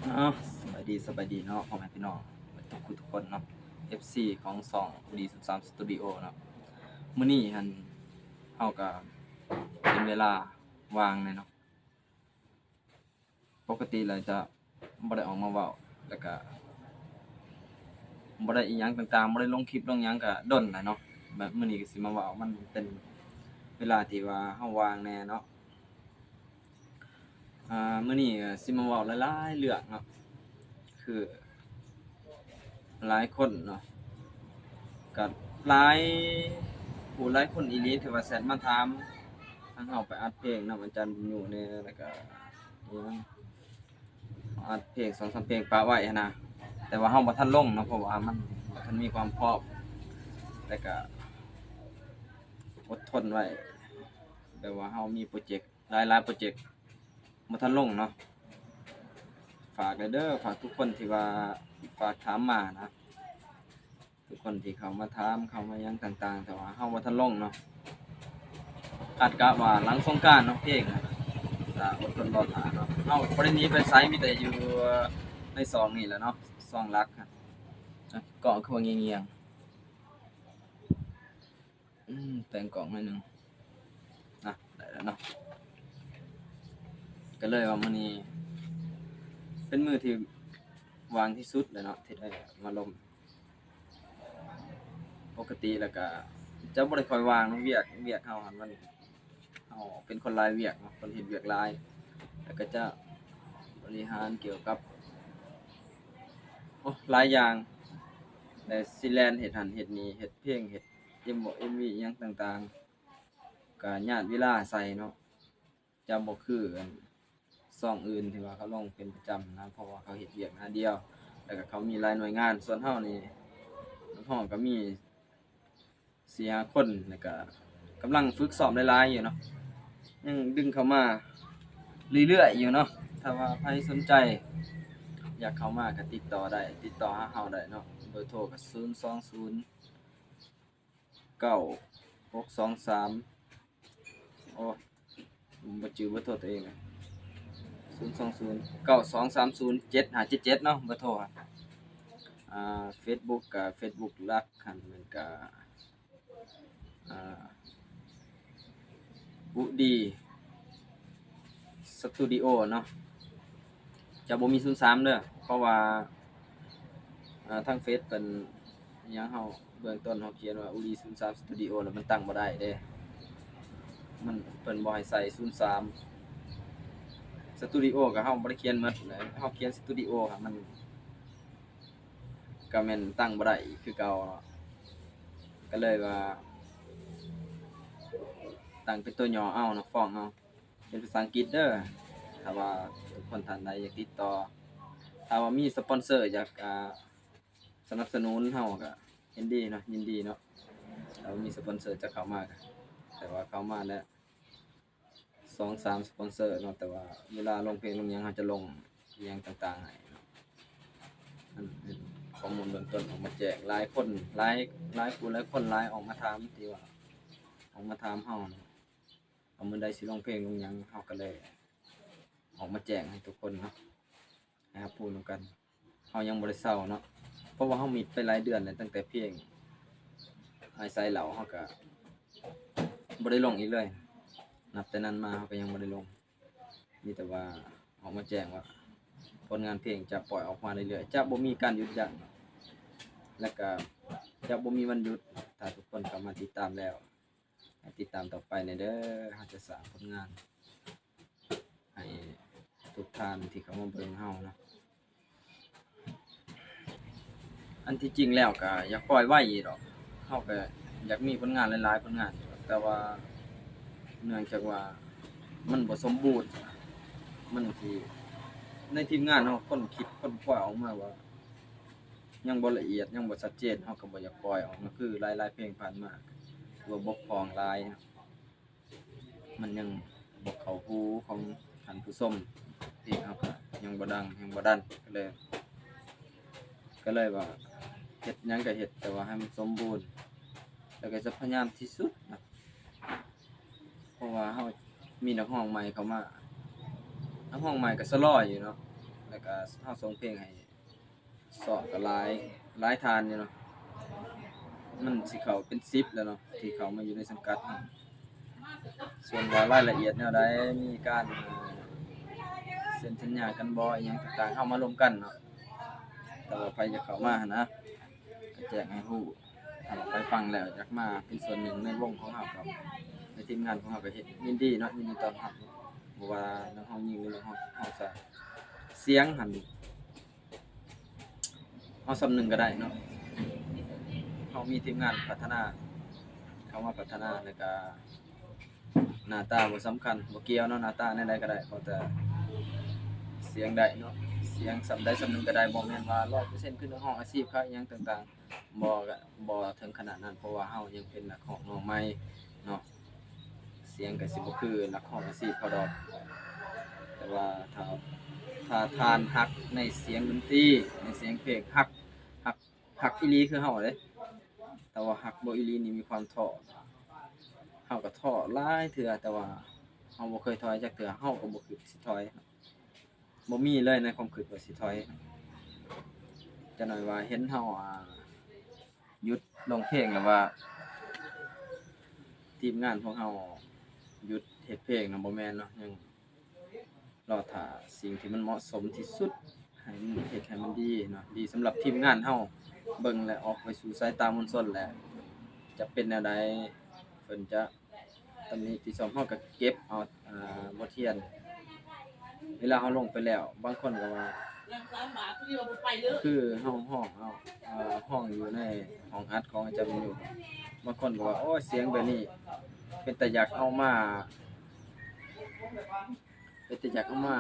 ເອົາ ສະບາຍດີ ສະບາຍດີເນາະ ພໍ່ແມ່ພີ່ນ້ອງເບິດທຸກຜູ້ທຸກຄົນເນາະ ເອັຟຊີ ຂອງຊ່ອງ ອູດີ ສູນສາມ ສະຕູດິໂອ ເນາະ. ມື້ນີ້ຫັ້ນ ເຮົາກະເປັນເວລາວ່າງແດ່ເນາະ. ປົກກະຕິແລ້ວຈະບໍ່ໄດ້ອອກມາເວົ້າ ແລ້ວກະບໍ່ໄດ້ອີ່ຫຍັງຕ່າງໆ ບໍ່ໄດ້ລົງຄລິບລົງຫຍັງກະດົນແລ້ວເນາະ. ແບບມື້ນີ້ກະຊິມາເວົ້າ ມັນເປັນເວລາທີ່ວ່າເຮົາວ່າງແດ່ເນາະ. ອ່າ ມື້ນີ້ກະຊິມາເວົ້າຫຼາຍໆເລື່ອງເນາະ ຄື ຫຼາຍຄົນເນາະ ກະຫຼາຍຜູ້ຫຼາຍຄົນອີ່ຫຼີທີ່ວ່າແຊັດມາຖາມທາງເຮົາໄປອັດເພງນຳອາຈານບຸນຍູແດ່ ແລ້ວກະອີ່ຫຍັງ ອັດເພງສອງສາມເພງປະໄວ້ຫັ້ນນະ ແຕ່ວ່າເຮົາບໍ່ທັນລົງເນາະ ເພາະວ່າມັນບໍ່ທັນມີຄວາມພ້ອມ ແຕ່ກະອົດທົນໄວ້ ແບບວ່າເຮົາມີໂປຣເຈັກ ຫຼາຍໆໂປຣເຈັກບໍ່ທັນລົງເນາະ. ຝາກແດ່ເດີ ຝາກທຸກຄົນທີ່ວ່າຝາກຖາມມານະ ທຸກຄົນທີ່ເຂົ້າມາຖາມ ເຂົ້າມາຫຍັງຕ່າງໆ ແຕ່ວ່າເຮົາບໍ່ທັນລົງເນາະ. ຄາດກະວ່າຫຼັງສົງການເນາະ ເພງນະ ກະອົດທົນລໍຖ້າເນາະ. ເຮົາບໍ່ໄດ້ໜີໄປໃສ ມີແຕ່ຢູ່ໃນຊ່ອງນີ້ແຫຼະເນາະ ຊ່ອງຫຼັກ. ກ້ອງຄືວ່າງຽງໆ ອືມ ແຕ່ງກ້ອງໜ້ອຍໜຶ່ງ ນະ ໄດ້ແລ້ວເນາະ. ກະເລີຍວ່າມື້ນີ້ເປັນມື້ທີ່ວ່າງທີ່ສຸດແລ້ວເນາະ ທີ່ໄດ້ມາລົມ. ປົກກະຕິແລ້ວກະຈະບໍ່ໄດ້ຄ່ອຍວ່າງເນາະ ວຽກ ວຽກເຮົາຫັ້ນມັນ ເຮົາເປັນຄົນຫຼາຍວຽກເນາະ ຄົນເຮັດວຽກຫຼາຍ ແລ້ວກະຈະບໍລິຫານກ່ຽວກັບ ໂອ້ ຫຼາຍຢ່າງ ແລະ ຊິແລ່ນເຮັດຫັ້ນເຮັດນີ້ ເຮັດເພງ ເຮັດເອັມວີ ເອັມວີ ອີ່ຫຍັງຕ່າງໆ ກະຍາດເວລາໃສ່ເນາະ. ຈະບໍ່ຄືອັນຊ່ອງອື່ນທີ່ວ່າເຂົາລົງເປັນປະຈຳນະ ເພາະວ່າເຂົາເຮັດວຽກໜ້າດຽວ ແລ້ວກະເຂົາມີຫຼາຍໜ່ວຍງານ. ສ່ວນເຮົານີ້ ນັກຮ້ອງກະມີສີ່ຫ້າຄົນ ແລ້ວກະກຳລັງຝຶກຊ້ອມຫຼາຍໆຢູ່ເນາະ ຍັງດຶງເຂົ້າມາເລື້ອຍໆຢູ່ເນາະ. ຖ້າວ່າໃຜສົນໃຈຢາກເຂົ້າມາກະຕິດຕໍ່ໄດ້ ຕິດຕໍ່ຫາເຮົາໄດ້ເນາະ. ເບີໂທກະ ສູນສອງສູນ ເກົ້າຫົກສອງສາມ ໂອ້ ບໍ່ຈື່ເບີໂທຕົວເອງເລີຍ ສູນສອງສູນ ເກົ້າສອງສາມສູນ ເຈັດຫ້າເຈັດເຈັດເນາະ ເບີໂທ. ອ່າ ເຟສບຸກກະເຟສບຸກຫຼັກຫັ້ນ ແມ່ນກະ ອ່າ ອູດີ ສະຕູດິໂອເນາະ ຈະບໍ່ມີສູນສາມເດີ ເພາະວ່າ ອ່າ ທາງເຟສເພິ່ນຫຍັງ ເຮົາເບື້ອງຕົ້ນເຮົາຂຽນວ່າອູດີສູນສາມສະຕູດິໂອ ແລ້ວມັນຕັ້ງບໍ່ໄດ້ເດ້ ມັນ ເພິ່ນບໍ່ໃຫ້ໃສ່ສູນສາມ. ສະຕູດິໂອກະເຮົາບໍ່ໄດ້ຂຽນໝົດນະ ເຮົາຂຽນສະຕູດິໂອ ມັນກະແມ່ນຕັ້ງບໍ່ໄດ້ອີກຄືເກົ່າເນາະ ກະເລີຍວ່າຕັ້ງເປັນຕົວຫຍໍ້ເອົາເນາະ ຟ້ອງເອົາ. ເປັນພາສາອັງກິດເດີ ຖ້າວ່າທຸກຄົນທ່ານໃດຢາກຕິດຕໍ່ ຖ້າວ່າມີສະປອນເຊີຢາກ ອ່າ ສະໜັບສະໜູນເຮົາກະຍິນດີເນາະ ຍິນດີເນາະ ຖ້າວ່າມີສະປອນເຊີຈະເຂົ້າມາກະ ແຕ່ວ່າເຂົ້າມາແລ້ວສອງສາມສະປອນເຊີເນາະ ແຕ່ວ່າເວລາລົງເພງລົງຫຍັງເຮົາຈະລົງອີ່ຫຍັງຕ່າງໆໃຫ້ເນາະ. ອັນ ອັນຂໍ້ມູນເບື້ອງຕົ້ນອອກມາແຈ້ງ ຫຼາຍຄົນ ຫຼາຍ ຫຼາຍຜູ້ຫຼາຍຄົນຫຼາຍອອກມາຖາມ ທີ່ວ່າອອກມາຖາມເຮົາເນາະ. ວ່າມື້ໃດຊິລົງເພງລົງຫຍັງ ເຮົາກະເລີຍອອກມາແຈ້ງໃຫ້ທຸກຄົນເນາະ ໃຫ້ຮັບຮູ້ນຳກັນ. ເຮົາຍັງບໍ່ໄດ້ເຊົາເນາະ ເພາະວ່າເຮົາມິດໄປຫຼາຍເດືອນແລ້ວ ຕັ້ງແຕ່ເພງອ້າຍສາຍເຫຼົ້າ ເຮົາກະບໍ່ໄດ້ລົງອີກເລີຍ. ນັບແຕ່ນັ້ນມາເຮົາກະຍັງບໍ່ໄດ້ລົງ ມີແຕ່ວ່າອອກມາແຈ້ງວ່າຜົນງານເພງຈະປ່ອຍອອກມາເລື້ອຍໆ ຈະບໍ່ມີການຢຸດຢັ້ງ ແລະກະຈະບໍ່ມີວັນຢຸດ. ຖ້າທຸກຄົນເຂົ້າມາຕິດຕາມແລ້ວ ໃຫ້ຕິດຕາມຕໍ່ໄປແດ່ເດີ ເຮົາຈະສ້າງຜົນງານໃຫ້ທຸກທ່ານທີ່ເຂົ້າມາເບິ່ງເຮົາເນາະ. ອັນທີ່ຈິງແລ້ວກະຢາກປ່ອຍໄວຢູ່ດອກ ເຮົາກະຢາກມີຜົນງານຫຼາຍໆຜົນງານ ແຕ່ວ່າເນື່ອງຈາກວ່າມັນບໍ່ສົມບູນ ມັນທີ່ ໃນທີມງານເຮົາ ຄົນຄິດຄົ້ນຄວ້າອອກມາວ່າ ຍັງບໍ່ລະອຽດ ຍັງບໍ່ຊັດເຈນ ເຮົາກະບໍ່ຢາກປ່ອຍອອກເນາະ ຄືຫຼາຍໆເພງຜ່ານມາ ຖືວ່າບົກຜ່ອງຫຼາຍ ມັນຍັງບໍ່ເຂົ້າຫູຂອງທ່ານຜູ້ຊົມ ເພງເຮົາກະຍັງບໍ່ດັງ ຍັງບໍ່ດັນ ກະເລີຍ ກະເລີຍວ່າເຮັດຫຍັງກະເຮັດ ແຕ່ວ່າໃຫ້ມັນສົມບູນ ແລ້ວກະຈະພະຍາຍາມທີ່ສຸດນະ ເພາະວ່າເຮົາມີນັກຮ້ອງໃໝ່ເຂົ້າມາ ນັກຮ້ອງໃໝ່ກະຊະລໍຢູ່ເນາະ ແລະ ກໍເຮົາສົ່ງເພງໃຫ້ຊ້ອມກໍຫຼາຍ ຫຼາຍທ່ານຢູ່ເນາະ ມັນຊິເຂົ້າເປັນສິບແລ້ວເນາະ ທີ່ເຂົ້າມາຢູ່ໃນສັງກັດເຮົາ. ສ່ວນວ່າລາຍລະອຽດແນວໃດ ມີການເຊັນສັນຍາກັນບໍ່ ອີ່ຫຍັງຕ່າງໆ ເຮົາມາລົມກັນເນາະ. ແຕ່ວ່າໃຜຈະເຂົ້າມາຫັ້ນນະ ກໍແຈ້ງໃຫ້ຮູ້. ຖ້າວ່າໃຜຟັງແລ້ວຢາກມາເປັນສ່ວນໜຶ່ງໃນວົງຂອງເຮົາ ກໍໃນທີມງານຂອງເຮົາກໍເຮັດ ຍິນດີເນາະ ຍິນດີຕ້ອນຮັບ. ບໍ່ວ່ານັກຮ້ອງຍິງ ຫຼື ນັກຮ້ອງຊາຍ ສຽງຫັ້ນ ເຮົາສ່ຳໜຶ່ງກໍໄດ້ເນາະ. ເຮົາມີທີມງານພັດທະນາ ເຂົ້າມາພັດທະນາ ແລ້ວກໍໜ້າຕາບໍ່ສຳຄັນ ບໍ່ກ່ຽວເນາະ ໜ້າຕາແນວໃດກໍໄດ້ ຂໍແຕ່ສຽງໄດ້ເນາະ. ສຽງສ່ຳໃດສ່ຳໜຶ່ງກໍໄດ້ ບໍ່ແມ່ນວ່າຮ້ອຍເປີເຊັນ ຄືນັກຮ້ອງອາຊີບເຂົາ ອີ່ຫຍັງຕ່າງໆ ບໍ່ ກໍບໍ່ເຖິງຂະໜາດນັ້ນ ເພາະວ່າເຮົາຍັງເປັນນັກຮ້ອງນ້ອງໃໝ່ເນາະ. ສຽງກໍຊິບໍ່ຄືນັກຮ້ອງອາຊີບເຂົາດອກ ແຕ່ວ່າຖ້າ ຖ້າທ່ານຮັກໃນສຽງດົນຕີ ໃນສຽງເພງ ຮັກ ຮັກ ຮັກອີ່ຫຼີຄືເຮົາເດ້. ແຕ່ວ່າຮັກບໍ່ອີ່ຫຼີນີ້ມີຄວາມທໍ້ ເຮົາກໍທໍ້ຫຼາຍເທື່ອ ແຕ່ວ່າເຮົາບໍ່ເຄີຍຖອຍຈັກເທື່ອ ເຮົາກໍບໍ່ຄິດຊິຖອຍ ບໍ່ມີເລີຍໃນຄວາມຄິດວ່າຊິຖອຍ. ຈັກໜ້ອຍວ່າເຫັນເຮົາ ອ່າ ຢຸດຮ້ອງເພງ ຫຼືວ່າທີມງານພວກເຮົາຢຸດເຮັດເພງນະ ບໍ່ແມ່ນເນາະ ຍັງລໍຖ້າສິ່ງທີ່ມັນເໝາະສົມທີ່ສຸດ ໃຫ້ມັນເຮັດໃຫ້ມັນດີເນາະ ດີສຳລັບທີມງານເຮົາ ເບິ່ງແລ້ວອອກໄປສູ່ສາຍຕາມວນຊົນ ແລ້ວຈະເປັນແນວໃດ ເພິ່ນຈະ ຕຳໜິຕິຊົມ ເຮົາກໍເກັບເອົາ ອ່າ ບົດຮຽນ ເວລາເຮົາລົງໄປແລ້ວ ບາງຄົນກໍວ່າ ຄືເຮົາຮ້ອງເອົາ ອ່າ ຮ້ອງຢູ່ໃນຫ້ອງອັດຂອງອາຈານວິນຍູ ບາງຄົນກໍວ່າ ໂອ້ຍ ສຽງແບບນີ້ ເປັນຕາຢາກເອົາມາ ເປັນຕາຢາກເອົາມາ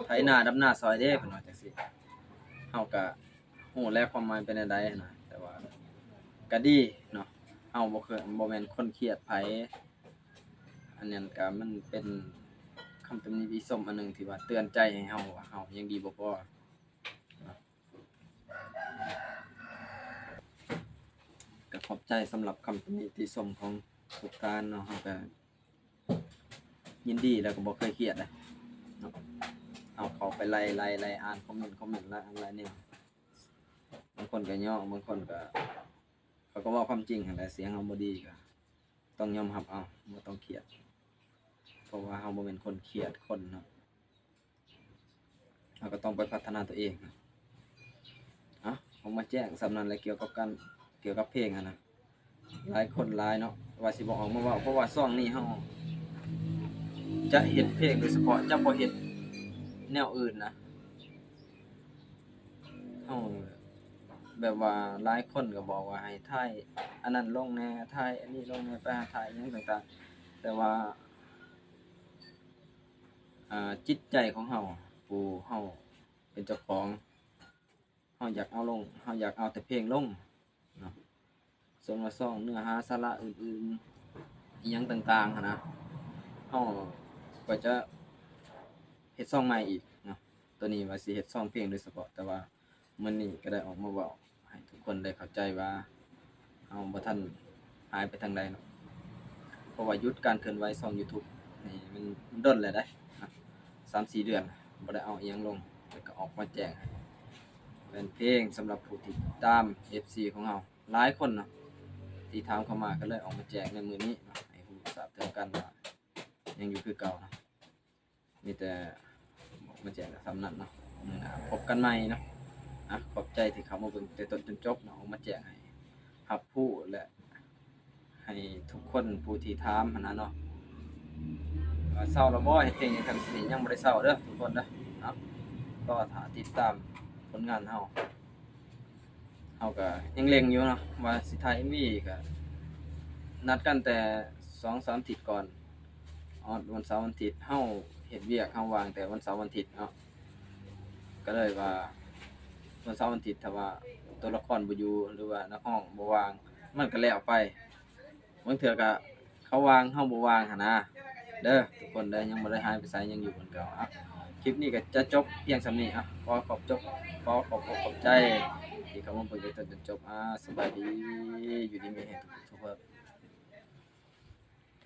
ໄຖນາດຳນາຊ່ອຍເດ້ ເພິ່ນວ່າຈັ່ງຊີ້. ເຮົາກໍ ຮູ້ແລ້ວຄວາມໝາຍເປັນແນວໃດຫັ້ນນະ ແຕ່ວ່າກໍດີເນາະ ເຮົາບໍ່ເຄີຍ ບໍ່ແມ່ນຄົນຄຽດໃຜ ອັນນັ້ນກໍມັນເປັນຄຳຕຳໜິຕິຊົມອັນໜຶ່ງທີ່ວ່າເຕືອນໃຈໃຫ້ເຮົາວ່າເຮົາຍັງດີບໍ່ພໍເນາະ. ກໍຂອບໃຈສຳລັບຄຳຕຳໜິຕິຊົມຂອງທຸກທ່ານເນາະ ເຮົາກໍ ຍິນດີ ແລ້ວກໍບໍ່ເຄີຍຄຽດເດ້ເນາະ. ເຮົາເຂົ້າໄປໄລ່ ໄລ່ ໄລ່ອ່ານຄອມເມັນ ຄອມເມັນຫຼາຍອັນຫຼາຍແນວ ບາງຄົນກໍຍໍ້ ບາງຄົນກໍ ເຂົາກໍເວົ້າຄວາມຈິງຫັ້ນແຫຼະ ສຽງເຮົາບໍ່ດີກໍຕ້ອງຍອມຮັບເອົາ ບໍ່ຕ້ອງຄຽດ ເພາະວ່າເຮົາບໍ່ແມ່ນຄົນຄຽດຄົນເນາະ. ເຮົາກໍຕ້ອງໄປພັດທະນາຕົວເອງ. ເອົາ ອອກມາແຈ້ງສ່ຳນັ້ນແຫຼະ ກ່ຽວກັບການ ກ່ຽວກັບເພງຫັ້ນນະ ຫຼາຍຄົນຫຼາຍເນາະ ວ່າຊິບໍ່ອອກມາເວົ້າ ເພາະວ່າຊ່ວງນີ້ເຮົາຈະເຮັດເພງໂດຍສະເພາະ ຈະບໍ່ເຮັດແນວອື່ນນະ. ເຮົາແບບວ່າຫຼາຍຄົນກໍບອກວ່າໃຫ້ຖ່າຍອັນນັ້ນລົງແດ່ ຖ່າຍອັນນີ້ລົງແດ່ ໄປຫາຖ່າຍຫຍັງຕ່າງໆ ແຕ່ວ່າ ອ່າ ຈິດໃຈຂອງເຮົາ ຜູ້ເຮົາເປັນເຈົ້າຂອງ ເຮົາຢາກເອົາລົງ ເຮົາຢາກເອົາແຕ່ເພງລົງເນາະ ສ່ວນວ່າຊ່ອງເນື້ອຫາສາລະອື່ນໆ ອີ່ຫຍັງຕ່າງໆຫັ້ນນະ ເຮົາກໍຈະເຮັດຊ່ອງໃໝ່ອີກເນາະ. ໂຕນີ້ວ່າຊິເຮັດຊ່ອງເພງໂດຍສະເພາະ ແຕ່ວ່າ ມື້ນີ້ກໍໄດ້ອອກມາເວົ້າໃຫ້ທຸກຄົນໄດ້ເຂົ້າໃຈວ່າ ເຮົາບໍ່ທັນຫາຍໄປທາງໃດເນາະ ເພາະວ່າຢຸດການເຄື່ອນໄຫວຊ່ອງຢູທູບນີ້ມັນ ມັນດົນແລ້ວເດ້ ສາມສີ່ເດືອນ ບໍ່ໄດ້ເອົາອີ່ຫຍັງລົງ ແລ້ວກໍອອກມາແຈ້ງໃຫ້ແຟນເພງ ສຳລັບຜູ້ທີ່ຕິດຕາມ ເອັຟຊີ ຂອງເຮົາຫຼາຍຄົນເນາະ ທີ່ຖາມເຂົ້າມາ ກໍເລີຍອອກມາແຈ້ງໃນມື້ນີ້ເນາະ ໃຫ້ຮູ້ຊາບເຖິງກັນວ່າຍັງຢູ່ຄືເກົ່າເນາະ. ມີແຕ່ບອກມາແຈ້ງສ່ຳນັ້ນເນາະ ມື້ໜ້າພົບກັນໃໝ່ເນາະ. ອ່ະ ຂອບໃຈທີ່ເຂົ້າມາເບິ່ງແຕ່ຕົ້ນຈົນຈົບເນາະ ອອກມາແຈ້ງໃຫ້ຮັບຮູ້ ແລະ ໃຫ້ທຸກຄົນຜູ້ທີ່ຖາມຫັ້ນນະເນາະ ວ່າເຊົາແລ້ວບໍ່ ເຮັດເພງຫຍັງ ຄັນຊິຍັງບໍ່ໄດ້ເຊົາເດີທຸກຄົນເດີເນາະ. ລໍຖ້າຕິດຕາມຜົນງານເຮົາ. ເຮົາກໍຍັງເລັ່ງຢູ່ເນາະ ວ່າຊິຖ່າຍເອັມວີ ກໍນັດກັນແຕ່ສອງສາມອາທິດກ່ອນ. ຮອດວັນເສົາວັນອາທິດ ເຮົາເຮັດວຽກ ເຮົາວ່າງແຕ່ວັນເສົາວັນອາທິດເນາະ ກໍເລີຍວ່າວັນເສົາວັນອາທິດ ຖ້າວ່າຕົວລະຄອນບໍ່ຢູ່ ຫຼືວ່ານັກຮ້ອງບໍ່ວ່າງ ມັນກໍແລ້ວໄປ. ບາງເທື່ອກໍເຂົາວ່າງ ເຮົາບໍ່ວ່າງຫັ້ນນາເດີທຸກຄົນເດີ. ຍັງບໍ່ໄດ້ຫາຍໄປໃສ ຍັງຢູ່ຄືເກົ່າ. ອ່ະ ຄລິບນີ້ກໍຈະຈົບພຽງສ່ຳນີ້. ອ່ະ ຂໍຂອບຈົບ ຂໍຂອບອົກຂອບໃຈທີ່ເຂົ້າມາເບິ່ງແຕ່ຕົ້ນຈົນຈົບ. ອ່າ ສະບາຍດີ ຢູ່ດີມີແຮງທຸກຄົນ.